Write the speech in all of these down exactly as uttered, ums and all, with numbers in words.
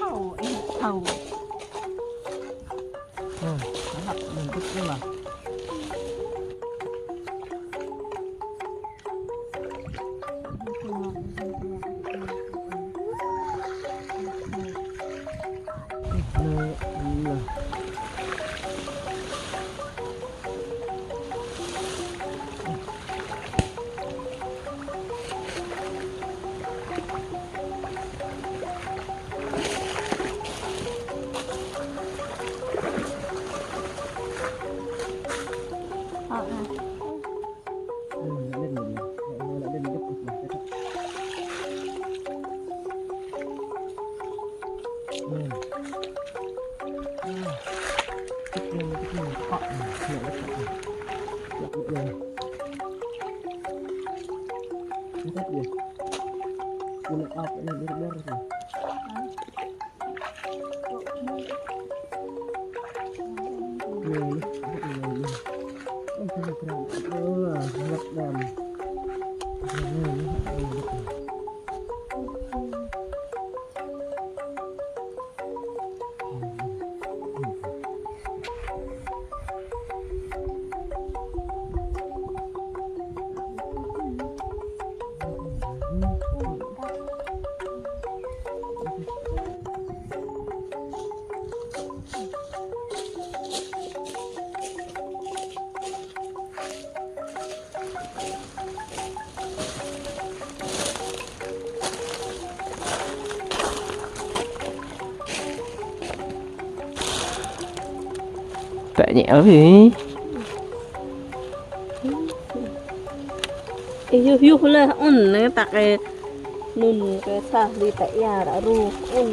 Thâo, ih thâo. Nè, anăp anŭn tŭk anŭn lah. Tơña ơi. Ih, yuh, yuh lah, un, nê, tak, ê, nun, kơ sah, li, tak, ia, rak, ru, un.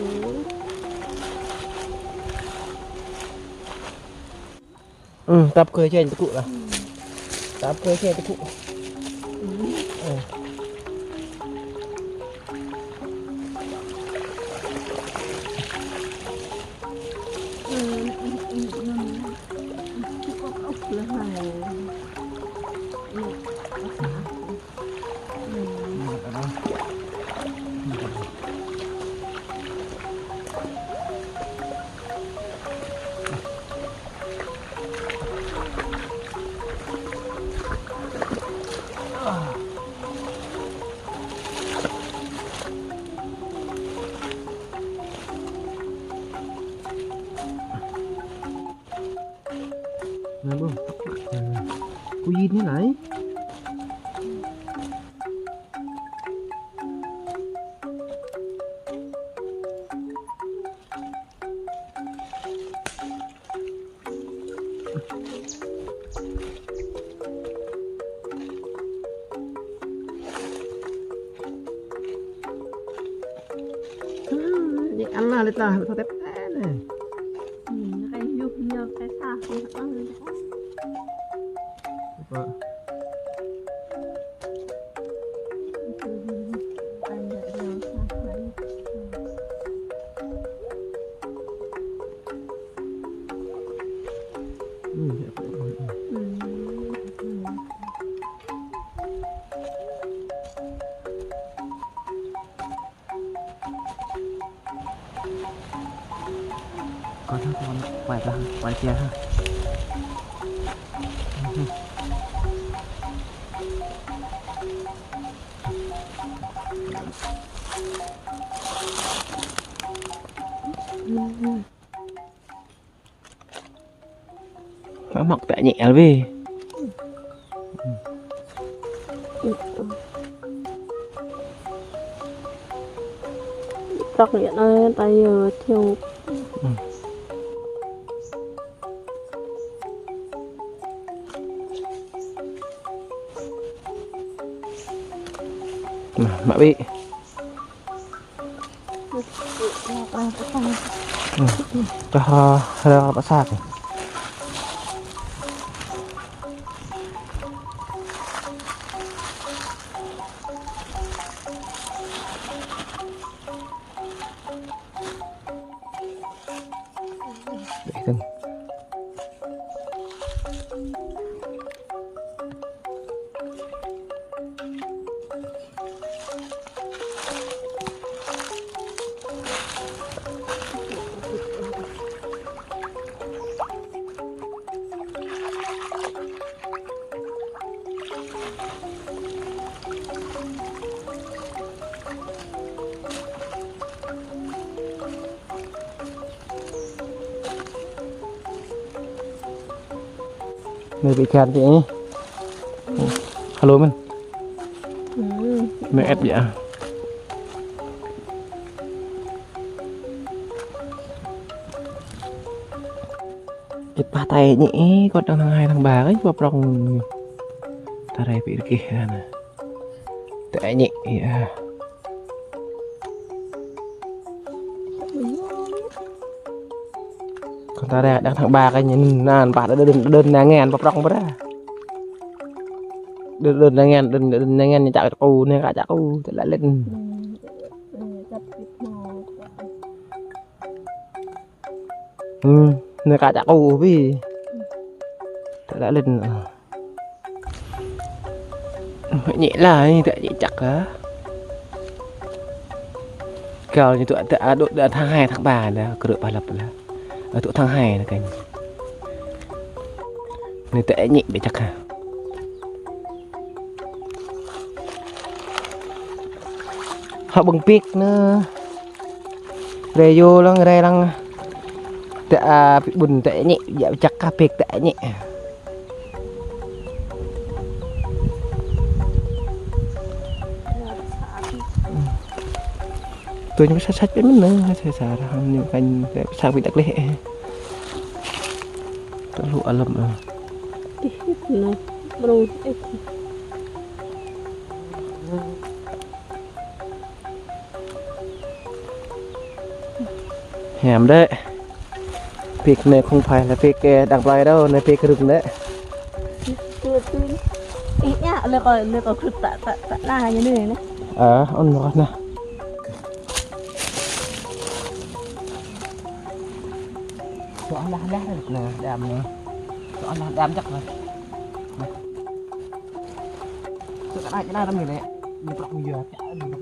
Ừ, tap kơi chanh tơkŭ lah. Tap kơi chanh tơkŭ. Ừ. Ơ, ƀuh. Ơ. Kơ yit anai lăi. Ơ, ñu ăn lah lĕ tah, tah tep tep anai. Ơ, ñu kơ yŭ ñu kơ sa, ñu ăn lah. Apa? Kơ ha, kơ quay ra, quay kia ha. Mă mă tĕ ñĕ alwe. Tŏk ñĕ anai ta yơh thiu. Mă, mă ƀĭ. Ơ, čah, ơ, rơpa sa kơ. Ƀĕ tơ̆ng. Anai ƀĭ čan či. Hello mơ̆n. Anai ĕp yơh. Ĕp pah tơñĕ, kơ đang thăng hai thăng ba kơ, pơprŏng. Ta rai ƀĭ rơkeh anai. Tơñĕ, yơh. Kơ ta rai đang thăng ba kơ ñu anŭn, pah đơ̆n, đơ̆n, đơ̆n anai ngăn, pơprŏng ƀra. Đơ̆n, đơ̆n anai ngăn, đơ̆n, đơ̆n anai ngăn, ñu čăk kơ, anai kơ čăk kơ, tơlơi lĕ. Ơ, anai kơ čăk kơ ƀĭ. Tơlơi lĕ. Ñĕ lah, anai tơñĕ čăk ah. Kâo ñu tŭ, tŭ, a, dŏ, dŏ thăng hai thăng ba dah, kơ rơ̆ pah lăp lah. A, dŏ thăng hai anai kơ ñu. Anai tơñĕ ƀĭ čăk ah. Hŏ ƀơ̆ng pik anai. Rai yua lăng, rai lăng. Tơñĕ, a, ƀĭ ƀun tơñĕ, yua čăk kơ pik tơñĕ. Tui ñu sat sat ƀĕ mơ̆n anai, sat sat rơhăm ñu kơ ñu sat ƀĭ tơkleh. Tơlŭ alăm ah. Tih, anai, brŭ, ĕh. Hiam đĕ. Pik anai không phải là pik, ơ, đang plơi đâu, anai pik rơ̆k đĕ. Ih, ñu, lĕ kơ, lĕ kơ krŭt ta, ta, ta, anai, ñu anai, anai. Ơ, ôn mơ̆ anai. Soh lah, lah, nah, đam anai. Soh lah, đam čăk lah. Nah. Soh kơ anai, anai đam anai lĕ. Ñu prăk ñu yua, čăk, ñu prăk.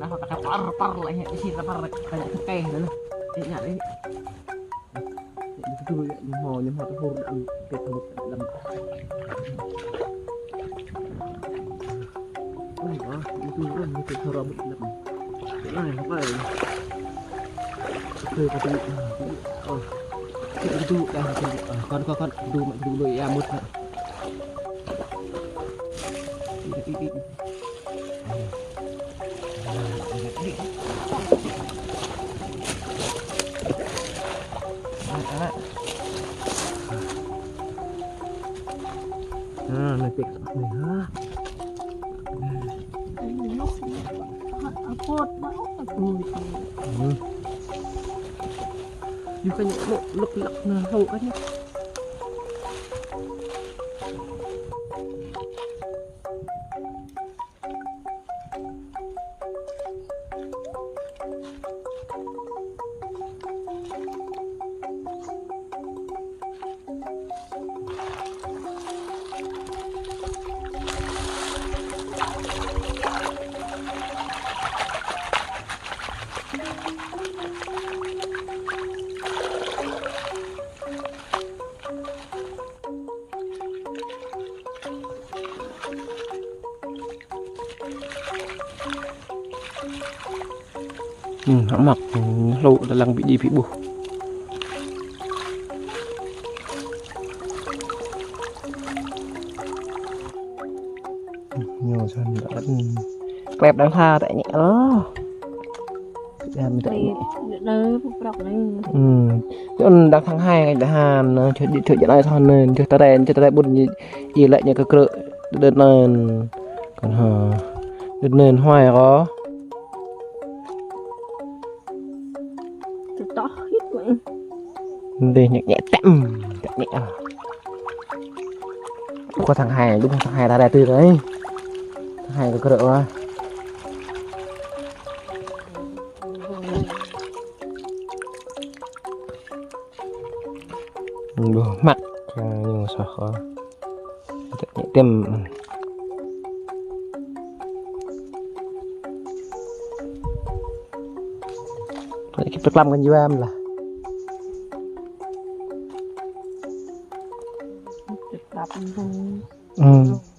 Nah, ta kơ par, par lĕ, ih, ta par lĕ, ta ñă tơkeh lĕ. Ih, ñă lĕ. Ih, ñu tui, ñu hmâo, ñu hmâo tơhur đăm, pĕt tơhur đăm. Ui, ah, ñu tui, ñu tui tơhur đăm. Anai, anai. Kơ kơ tu. Ơ. Kơ tu, ơ, kơ tu, ơ, kơ kơ, kơ tu, kơ tu, kơ tu, ya mŭt. Ơ, anai pĕk anai ha. Ơ. Yua kơ ñu lŏk lŏk lŏk anai hŏ kơ ñu. Ơ, hă mă, ơ, hlô, lăng ƀu djơ̆ ƀu ƀuh. Ơ, ñu săn đăt. Klep đang tha, tĕ ñĕ lŏ. Đang tĕ ñĕ. Đơ, pơprŏk đơ. Ơ, đang tháng hai, đang hăn, ơ, čơ, čơ, čơ anai thon anai, čơ tơren, čơ tơren ƀun, ih lĕ ñu kơ krư̆, đơ̆t anai. Kăn hă. Đơ̆t anai huai kơ. Tơtŏh hĭt mơ̆. Dih ñĕk ñĕk tĕm. Tĕm ñĕk ah. Kơ tháng hai, đúng tháng hai ta ra từ rồi. Tháng hai kơ krư̆ wa. Ƀuh mă, ơ, ñu soh kơ. Tĕm. Kơ pơklam kơ ñu ƀam lah. Pơklam. Ơ.